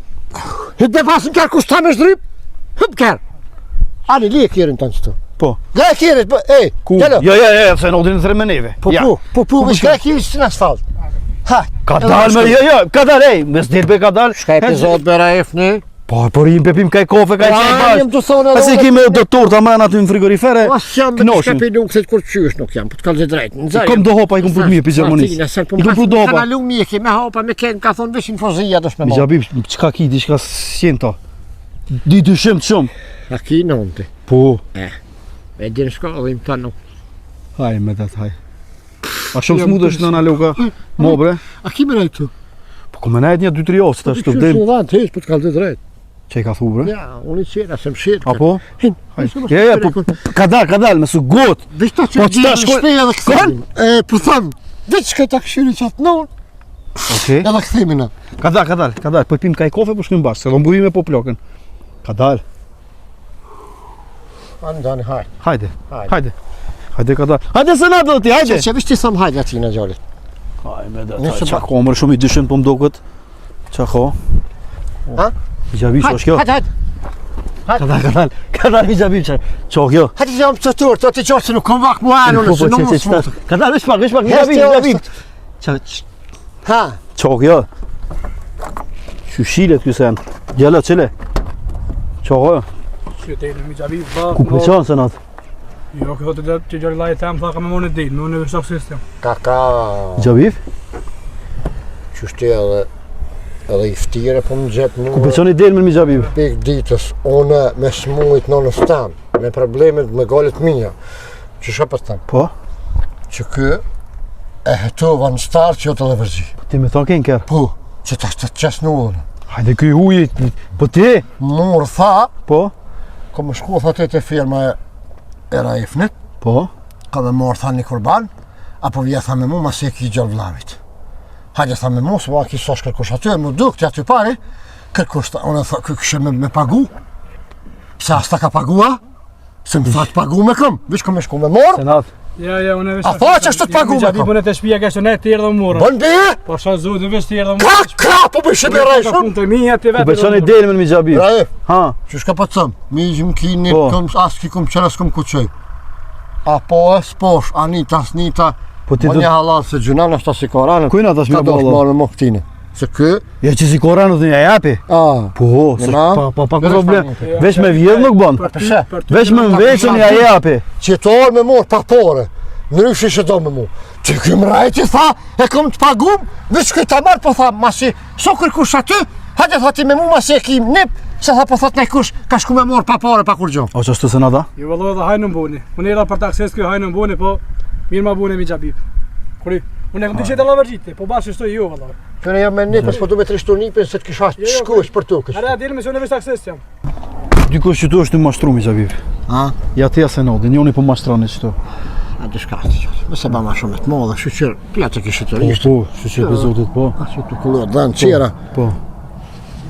Hyp dhe pasën kërë kush ta me zhdryp? Hyp kërë. Ani, lije kjerin të në qëtu. Po. Nga e kjerit, po, ej, Ku? Gjelo. Jo, jo, jo, se në të me neve. Po, Ja. po, po, po, veç nga e kjerit që në asfalt. Ha. Ka edhe dal me, shkoj. jo, jo, ka dal, ej, mes del be ka dal. Shka epizod be Raif një? Po, po rim pe pim kaj kofe, kaj çaj Ja, bashkë. jem të thonë edhe Pasi unë- kemi do torta mrena aty në frigorifere. Po s'jam me Knoshim. shka pe luksit kur qysh nuk jam, po të kalë drejt. Nxaj. Kom do hopa, i kom pru mirë pi Gjermanisë. Po I kom pru do hopa. Ka nalu mjeki me hopa, me ken, ka thonë veç infozia do shme Mi mo. xhabib, çka ki diçka s'jen to. Di dyshim të shumë. A ki në unë ti? Po. E din shkollë, im të nuk. Haj me dat haj. A shumë smut është nëna Luka. Mo bre. A ki me rejtë tu? Po ku më nejt një 2-3 javë tash të vdim. Shumë dhanë, të heq, po të kalë drejt. Që i ka thu, bre? Ja, unë i qera, se më shirë. Apo? Hin. Ja, ja, po, ka dal, ka dal, me su got. Veç ta që Po, qëta në shkoj- shpi edhe kthehemi. E, po them, veç shkoj ta këshyri qatë nën, Okej. edhe kthehemi në. Ka dal, ka dal, ka dal. Po pim kaj kofe, po shkojmë bashkë, se do mbujime po plokën. Ka dal. Andani, hajde. Hajde, Hajde. hajde. Hajde ka dal. Hajde se na do ti, hajde. Që, që veç ti them hajde aty në gjallit. Hajde, me da. Nëse Qa ko, mërë shumë i dyshim po më duket. Qa ko? Ha? Mixha Habib, është kjo? Hajde, hajde. Ka dal, ka dal. Ka dal mixha Habib, qa qa kjo? Hajde që jam të turë, të ti qoftë se nuk kom vak mua anë, Po, se po, nuk që, më që, smut. që, Ka dal, veç pak, veç pak, mixha Habib, mixha Habib. Qa, Ha, qa kjo? Qyshilet ky sen. Gjelo, qile? Qa kjo? Që te në mixha Habib, ba. Ku pëlqen se natë? Jo, kjo thotë që gjori lajë tem, tha ka me morë në ditë, me unë në vështok sistem. ka ka, Mixha Habib? qysh ti edhe, edhe i ftire po më gjetë Ku mua. pëlqen i del me mixha Habib? Pik ditës, unë me smujt nënës tam, me problemet me golet mija. Që shë për them? Po? Që kë e hetova në start që jo të lëvërzi. Ti me thonë kenë kërë. Po, që ta të qesë në unë. Hajde ky uji, po ti? Murë tha, Po? ko më shku tha te te firma e, e Raifnit, Po? ka me morë tha një kurban, apo vje tha me mu, masi e ki gjallë vlavit. Hajde tha me mu, se ma ki sosh kërkush aty, e mu duk ti aty pari, kërkush tha, unë tha, kë këshe me, me pagu, pse as ta ka pagua, se më tha të pagu me këm, veç kom me shku me morë, Se natë. Ja, ja, unë veç. A tha që është të pagu me kom? Unë te shtëpia kështë ne të erdhëm morën. bën be, Po shoh zotin veç të erdhëm ka kra, po bëj shebe rejshëm. Punë të mia ti Ku vetë. pëlqen i del me mixha Habib? Raif, Ha? që shka po të thëm, mi gjë ki një, Po. kom, as ki kom qëra, s'kom ku qëj. A po e s'posh, a nita, s'nita, Po ti Po do një halal se gjynan është asi koranën. Kujna tash Ka me do balla? marrë më këtine. Se kë, Ja që si koranët një japi. a, Po, se Jena? pa pa pa Veç problem. pa Veç me vjedh nuk bën. Pse? Veç me mveçën ja japi. që të orë me morë pa pore, ndryshe që do me mu. Që ky më rajti tha, e kom të pagum, veç ky ta marr, po tha, masi, so kërkush aty, hajde tha ti me mu, masi e kim nip, se tha po thot nej kush, ka shku me morë pa pore, pa kurgjo. O ç'është se nata? Jo vëllai edhe hajnë në buni. Unë erdha për taksist ky hajnë në buni, po mirë ma buni mixha Habib. Kuri, unë e kam të qetë llavergjiti, po bash ashtu jo vëllai. Këne jam me nip, s'po du me trishtu nipin, se të kisha Jo, jo, shkush për tukës. Ara deri me se unë veç taksist jam. Dikush që tu është të mashtru mixha Habib. A? Ja ti ja se nodin, njoni po mashtron qëtu. A të shka të qatë. Mëse ba ma shumë e të modhe, shyqyr, pljatë e kishë të Po, rishtë. po, shyqyr për Zotit, po. A që të kullu dhënë qera. Po.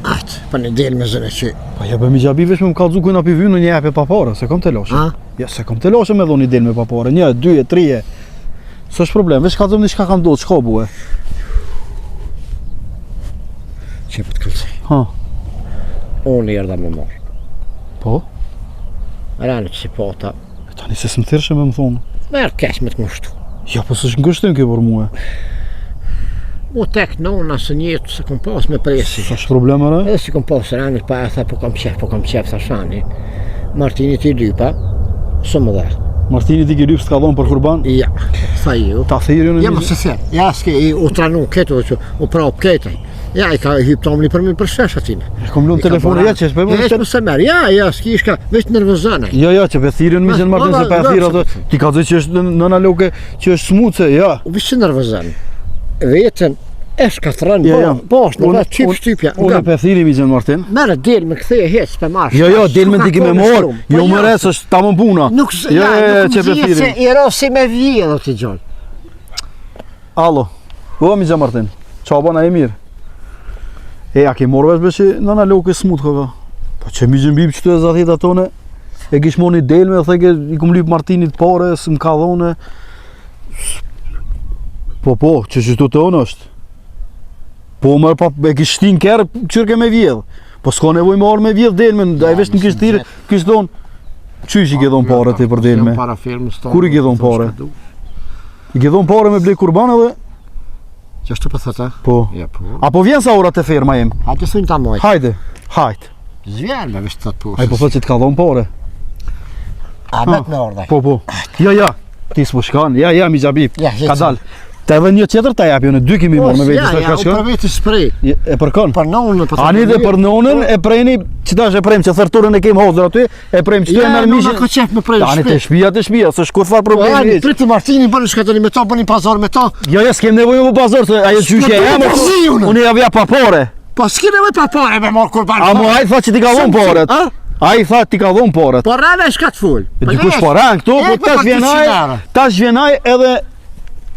Atë, për një del me zënë që. Po ja për mixha Habib veç me më kallzu kujna pi vynë një japi pa pare, se kam telashe. A? Ja, se kam telashe me dhonë një del me pa pare, një, dy, e tri e. S'është problem, veç kallzom një çka ka ndodhur, çka bue. Që po të këlcej. Ha. Unë erdha me morë. Po? Ranë që si pota. E Tani se s'më thirrshe me më thonë. Merë keq me të ngushtu. Ja, po s'është ngushtim kjo për mua. U tek nona se njetë se kom pas me presi. S'është problem ore? Edhe si kom pas ranit pa e tha po kam qef, po kam qef, tha shani. Martini ti lypa, së më dha. Martini ti ke lyp s'ka dhon për kurban? Ja, tha ju. Ta thirrën Ja, mos e thjer. Ja, s'ke, i- u tranu ketu, që, u prap ketu. Ja, i ka hyp tomli për mi për shesh atine. E kom lënë telefonin, ja që s'po Ja, po se merr. Ja, ja, s'ki ishka, veç nervozon ai. Jo, jo, që pe thirrën mixhën Ma- Martin ma- se pe ma- thirr atë. Ti ka thënë që është nëna loke që është smuce, ja. U veç që nervozon. Vetën e shkatërron, Ja, po, ja. po është në Unë- vetë qyp unë- shtypja. Unë pe thirri mixhën Martin. Merë del me kthej hec pe marsh. Jo, jo, del me ti me mor. Jo më re, s'është tamam puna. Po Nuk s- Jo, ja, jo, jo, nuk që pe më zihet se thirri. i ro si me vjedh ti gjol. Allo. Po mixha Martin. Qa bën ai mirë? E a ke marrë vesh be që nëna loke smut ka? Po që mixhën bib çtu e zathet atone. E kish moni del me theke i kum lyp Martinit pare, s'm ka dhone. Po po, që që të onë është. Po më pa e kish shtin kerr, qyr ke me vjedh. Po s'ka nevojë me ardh me vjedh delmen, ai veç më kish thirr, kish thon Qysh i ke dhon pare ti për delme? Para firmës tonë. Kur i ke dhon pare? I ke dhon pare me ble kurban edhe? Që është po thotë? Po. Ja po. A po vjen sa ora te ferma jem? Hajde thënë ta moj. Hajde, hajde. Zvjer me veç të thotë po. Ai po thotë që të ka dhon pare. A met me ardh. Po po. Ja ja. Ti s'po shkon. Ja ja mixha Habib. Ja, hiç. Ka dal. Ta edhe një tjetër ta japi, unë dy kemi marrë me vete, Ja, s'ka ja, u shkon. për vetë sprej. E përkon. Për nonën po. Ani dhe për nonën e preni, që tash e prem që thërturën e kem hodhur aty, e prem që e Ja, merr nona mishin. ka qef me prej Tani te shtëpi. shtëpia te shtëpia, s'është kurrfar Po problemi. ani, hiç. priti Martini bëni shka tani me to, bëni pazar me to. Jo, jo, s'kem nevojë më pazar, se ajo qyshja S'po jam. du të zi unë. Unë ja vja pa pare. Po s'ki nevojë pa pare me marrë kurban. A mu ai tha që t'i ka dhon paret. A? Ai tha t'i ka dhon paret. Po rreve shka të fol. E dikush po ran këtu, po tash vjen ai, tash vjen ai edhe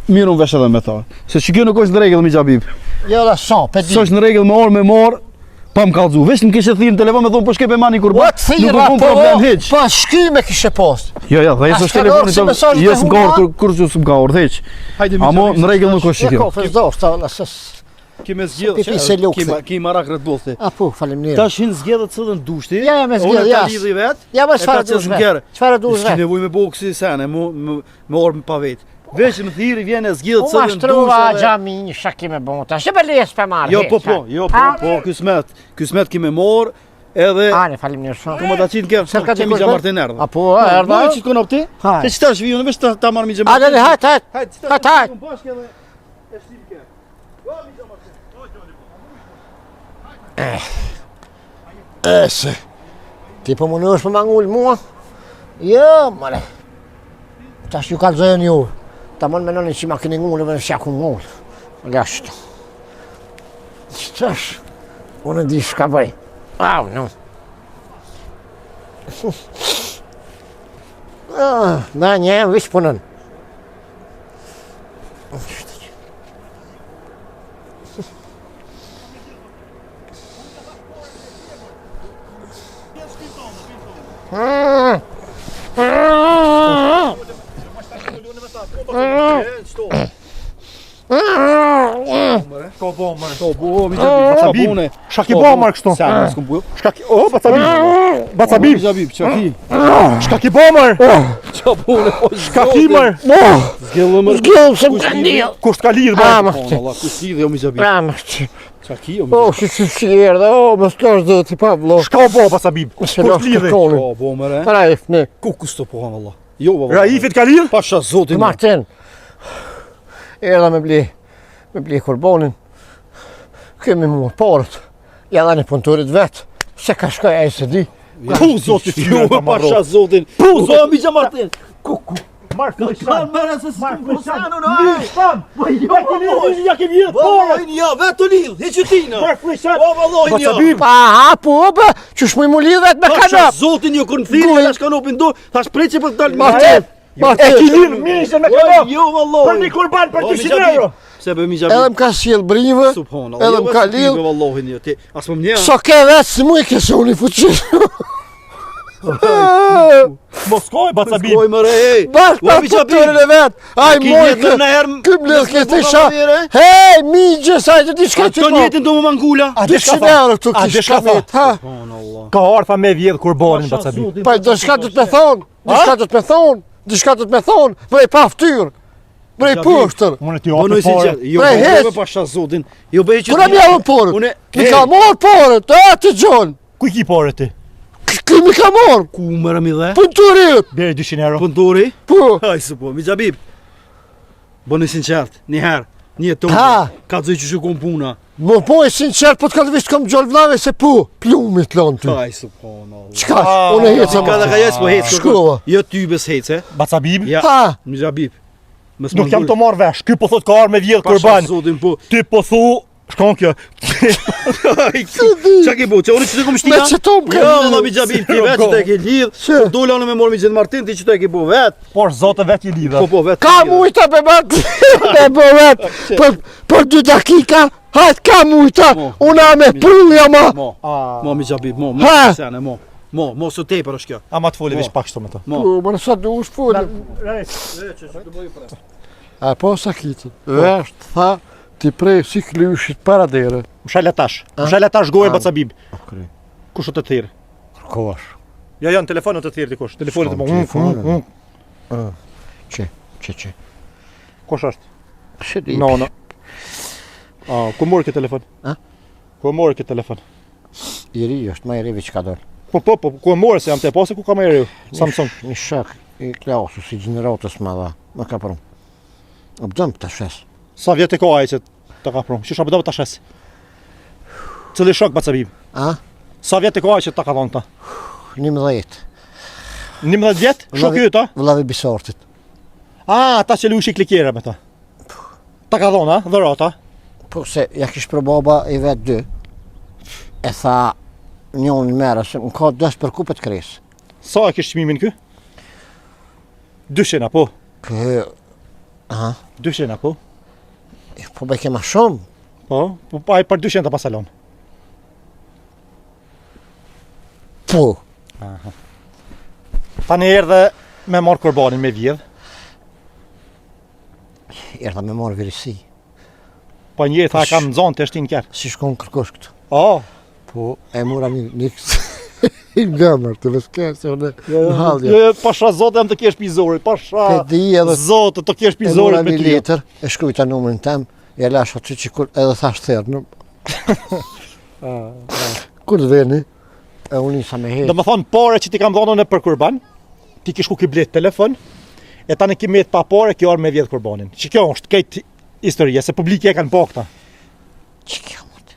mirë unë vesh edhe me ta. Se që kjo nuk është në rregull mixha Bib. Jo, da sa, pe di. S'është në rregull me orë me marr pa më kallzu. Veç më kishe thirrë në telefon me thonë po shkoj pe marr një kurban. Po të thirra, nuk po, problem hiç. Po shkyme kishe post. Jo, jo, dhe është telefoni si mesazh Jo, s'më ka ardhur kur kur s'më ka ardhur hiç. Amo në rregull nuk është kjo. Jo, ko, do, sa, sa, Ki me zgjedh, Pipi se lukthi. ki ki marak Red Bull A po, faleminderit. Tash hin zgjedhët cilën dushti. Ja, ja, me zgjedh, Unë ja. ta lidhi vet. Ja, më e ta çfarë qes dush në vet? kerr. Çfarë dush S'ki vet? nevojë me bo kësi sene, mu me, me orë pa vet. Veç më thirri vjen e zgjidhet U cilën dush. mashtrova edhe- xhami, çka ki me bo tash. E les pe marr. Jo, po, po, jo, po, po, kysmet. Kysmet ki me marr edhe Ane, faleminderit shumë. Ku më ta qitë kërë, Se ka kemi dikush Gja bërë? Martin erdha. A po, erdha? Po, që të konop ti? Hajde. Se që tash vi, unë veç ta, ta marrë mi Gja Hajde, Martin. hajde, hajde. Hajde, që tash Hajde, hajde. unë bashkë edhe e shtim kërë. E se, ti po mundohesh me ma ngul mua? Jo, more. Tash ju kallzojnë ju. Ta mund menoni që ma keni ngulë, dhe s'ja ku ngulë. Lashtë. Tash, unë e di shka bëj. Au, no. Ah, na një, vish punën. Ko bo mërë. Po, bo, mi Gja Baca Bib, Bib. Shka ki bo mërë kështu? Sa, s'kum bu. Shka ki... O, baca Bib. Baca Mi Bib. Gja Bib, qa ki? Shka ki bo mërë? Qa bune, po, Shka ki mërë? Zgjellë mërë. Zgjellë se më ka ndjellë. Kush t'ka lidhë Ah, mërë? më Po, Allah, kush lidhe, jo mi Gja Bib. Ah, më që. Qa ki, jo mi O, si si si erdha, o, më s'lash dhe ti pa vlo. Shka o bo, baca Bib? Se Kush lash lidhe? kërkonin. Po, bo mërë. Raif, ne. Ku ku s'to po, Allah. Jo, bo, bo. Raifit ka lidhë? Pasha zotin. Martin. Erdha me bli, me bli kurbonin. Kemi murë porët. Ja dha një punëtorit vetë. Se ka shkoj ai se di. Pu, zoti Jo, fytyrën ta marrë. pasha zotin. Pu, Po, mi Gja Martin. Ku, ku? Marë Kanë mërë se s'kum Marë po no. Flishan! Po, jo, Ja kemi lidhë, ja kemi lidhë, Po, porët! vallojnë ja, vetë të lidh, hiq tina. Marë flishan! Po, vallojnë Baca ja. Bib! Pa, ha, po, bë, qysh mu i mu lidhet me Pasha kanop. zotin jo kur më thirri, Guj. lash kanopin do, thash prit që për të dalë. Martin, E ki Martin. lidhë mishën me kanop! Jo, valloj. Për një kurban për 200 euro! Se bë mi Edhe Gja Bib. më ka sjell brinjve, Subhanallah. edhe më ka lidh. Vallahi jo, ti as më mnja. Sa ke vetë, si mu i ke se unë i fuqishëm. Mos koj, baca Bib! Koj më re, ej. Bash O, pa mi Gja Bib. punëtorin e vet. Ai Ki moj një kë. në herë. Ky mbledh këtë isha. Hej, migjë, sa e di çka Të ti po. njëjtin do më mangula. A di shka 200 tha? euro këtu A di kish shka tha? kamet, ha? Subhanallah. Ka ardha me vjedh kurbanin, baca Bib. Pa do shka do të me thonë, diçka do të me thonë, diçka do të me thonë, vrej pa fytyrë, vrej Gja Bib. poshtër. Unë ti Po japi nuk si pare. Jo, Prej po hiç. jo, pasha zotin. Jo bëj që. Kur am ja porët? Unë Mi ka marrë porët, a të gjonë. Ku i ki pare ti? Ky mi ka marrë, ku mërë mi dhe? punëtorit, Bjeri 200 euro. Punëtori? po. Aj, së po, mi Gja Bib. Bëni sinqert, një herë, një tonë. Ha. Ka të që shukon puna. Më po e sinqert, po të ka të vishtë kom gjallë vllave se po, plumit lanë ty. Aj, subhanallah. Çka, unë e heca Ka dhe më. ka jesë, po hecë. Shkova. Jo ty bes hecë, e? Baca Bib? Ja, Ha, mi Gja Bib. Mos Nuk jam të marrë vesh. Ky po thot ka ardhur me vjedh Pasha kurban. zotin, po. Ti po thu, shkon kjo. Qa ke bu? Që unë që të kom me shtia? që to më Jo, ka valla mi Gja Bib, ti vetë që të e ke lidh. Që? Po dola unë me morë mi Gjen Martin, ti që të e ke bu vetë. Por zotë vetë i lidhë. Po, po, vetë. Ka mujta be bat, be bo vet, për, për dy dakika, hajt ka mujta, Mo. unë a me prull jam a. Mo, A, mo mi Gja Bib, mo, mo, Ha. sene, mo. Mo, mo, së tepër është kjo. ama të foli Mo. veç pak kështu me të. Mo. Po, më në sa dush foli. A po sa kitë, është, tha, ti prej si klyshit para dere. Mshale tash. Mshale tash gojën baca Bib. Okej. Kush o të thirr? Kërkosh. Jo, jo, në telefon o të thirr dikush. Telefonit të Telefonin. Që, që, që. Kush është? Se di. No, no. A, ku mori këtë telefon? A? Ku e mori këtë telefon? I ri është, ma i ri veç ka dol. Po, po, po, ku e mori se jam te pose ku ka më i riu? Samsung. Një shok i klasës, i gjeneratës ma dha, më ka pru. O bëdëm të shes. Sa vjet e ka ai që të ka pru? Qysh apo do ta shes? Cili shok baca Bib? A? Sa vjet e ka ai që ta ka dhënë ta? 11. 11 vjet? Shok yt, a? Vëllavi Bisortit. A, ata që lushi klikera me ta. Ta ka dhënë, a? Dhurata. Po se ja kish për baba i vetë dy. E tha, njënë merë, se më ka dështë për kupët kresë. Sa e kish çmimin ky? 200 apo? Kë, aha, 200 apo? po beke ma shumë. Po, po po ai për 200 ta paska lon. Po, Tani erdhe me marr kurbanin me vjedh. erdha me marrë virisi. Po njëri tha kam nxon të shtin kerr. Si shkon kërkosh këtu. Oh, Po, e mora një, një i gëmër, të vëske, se unë në halje. Jo, jo, pasha zotë jam të kesh pizorit, pasha Pe di edhe zotë të kesh e mora pizorit me një ty. letër, e shkrujta numrin tem, ja lash aty që kur edhe thash therë, në, kur të veni, e unë nisa me Do hek. më thonë pare që ti kam dhënë unë për kurban, ti kish ku ki blet telefon, e tani ki met pa pare, kjo arë me vjedh kurbanin. Që kjo është krejt historia, se publiki e kanë po këta. Që kjo më të?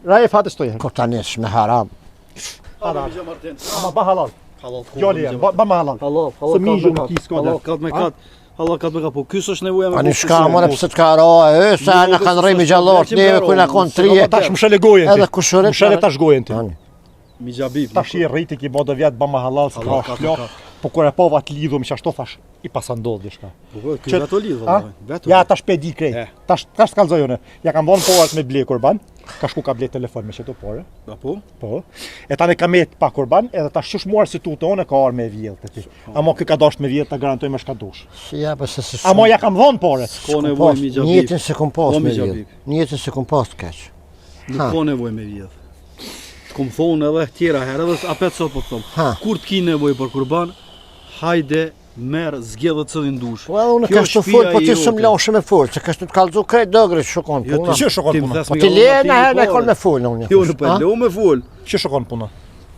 Raje fatë shtoje. Ko ta nisë me haram. Halal. Ama ba halal. Halal. Djali jam, ba, ba ma halal. Halal, Se halal. mi zhun ki s'ka Halal, dert. kat me kat. Halal kat me kat, po ky s'është nevoja me. Ani bo shka, kusur. more pse të ka ra, e, se Jo, na kanë rrejë me gjallort, që neve mbaro, ku na kon se trije, ka Tash më shele gojën ti. edhe kushurit. Më shele tash gojën ti. Ani. Mi xhabib. Tash i rriti ki bo do vjet ba ma halal se Halal, ka kat me shlok. kat. Po kur e pova të lidhur më ashtu thash, i pasa ndodh diçka. Po po, ky Që- vetë o lidh A? vallai. Vetë. Ja tash pe di krejt. E. Tash tash kallzoj unë. Ja kam dhënë parat me ble kurban. Ka shku ka ble telefon me çeto pare. Apo? Po. E tani ka met pa kurban, edhe tash qysh muar si tutë unë ka ardhur me vjedh te ti. Ama ky ka dashur me vjedh ta garantoj me shka dush. Si ja, po se se Ama ja kam dhënë pare. Ka nevojë mi xhabib. Njetin se kom pas O, me mi vjedh. xhabib. Njetin se kom pas të keq. Nuk Ha. ka nevojë me vjedh. Të kom thonë edhe tjera herë, edhe apet sot po të thom. Ha. Kur të ki nevojë për kurban, hajde merr zgjedhë cilin dush. Po edhe unë Kjo kashtu shtëpia fol, po ti jote. s'm lashë me fol, se kashtu të kallzu krejt dogri shokon Jo, puna. ti- Që shokon ti më puna? thes Po me ti kallzu le ti na herë na pare. kon me fol unë. Jo, nuk po e lo me fol. Që shokon puna?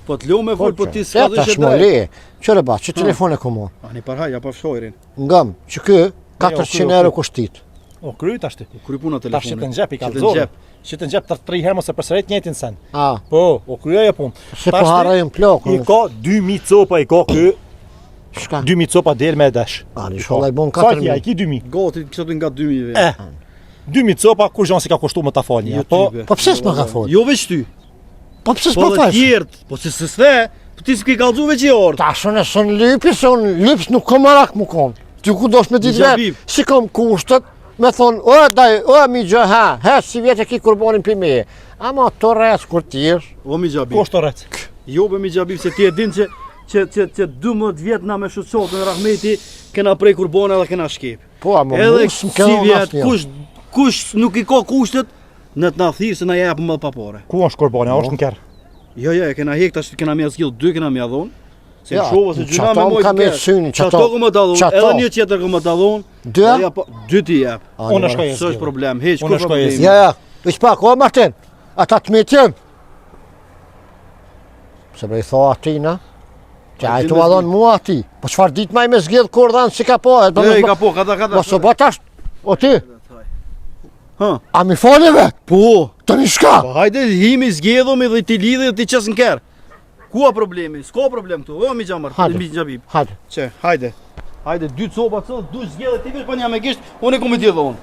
Po të lo me fol, po ti s'ka Ja dhe tash që më drejt. le. Qëre ba, që telefon e kom marr? Ani për haj, ja pa fshojrin. Ngam, që ky 400 Jo, euro kushtit. O kry tash ti. U kry puna Tash që telefonit. të nxep i Që të kallzove. nxep. Që të nxep të tri herë mos e përsërit njëjtin sen. A, Po, o kry ajo punë. se po Tash ti harrojm plakun. I ka 2000 copa i ka ky, Shka? 2000 copa del me e desh. A, inshallah i bon Sa ki, 4000. ai ki 2000. Gati, kështë të nga 2000 E. 2000 copa kur gjon si ka kushtu më ta falni. Jo Po, ty, be. Po pse s'ma ka fol? Jo veç ty. Po pse Po s'ma dhe thash? tjerët. Po si se s'the, po ti s'ke kallzu veç i ardh. Tash unë s'un lypi, se unë lyps nuk kam marak mu kon. Ti ku dosh me ditë Xhabib. vet, si kam kushtet, me thonë, o daj, o mi gjë, ha, he, si vjetë e ki kurbanin për meje. Ama të res kur ti jesh, O mi xhabib. ku është rrec? Jo be mi xhabib se ti e din që që që që 12 vjet na me shoqatën Rahmeti kena prej kurbana dhe kena shkep. po ama Edhe mu s'm si ke dhënë vjet asnjë. kush kush nuk i ka kushtet në të na thirr se na japim më pa pare. Ku është kurbani? A është në kerr? Jo, jo, e kena hek tash kena më zgjidh dy kena më dhon. Se Ja, ja, shova se gjyna qato me më mojt ka me kerr. synin, qato- Qato ku më ta dhon, qato. edhe një tjetër ku më ta dhon. Dy? edhe Ja, po, dy ti jep. A, Unë një shkoj e S'është zgjidh. problem, hiç Unë ku shkoj e problemi. zgjidh. Ja, ja, veç pak, o Martin, ata të metjen. Se bre i tha atina, që A ai di të me ma zgjidh? dhonë mua ati. Po çfarë ditë ma i me zgjidh kur dhanë si ka po, e do Jo, me i ka po, ka ta ka ta. Mos u bë tash. O ti, Ha. a mi foli vet? Po. Tani shka? Po hajde himi zgjedhemi dhe ti lidhi dhe ti qes në kerr. Ku a problemi? S'ka problem këtu. O mi xhamar, Hajde. mi xhabib. Hajde. Çe, hajde. Hajde dy copa cëll, du zgjedhë ti veç pa një me gisht, unë e kom i ti dhon.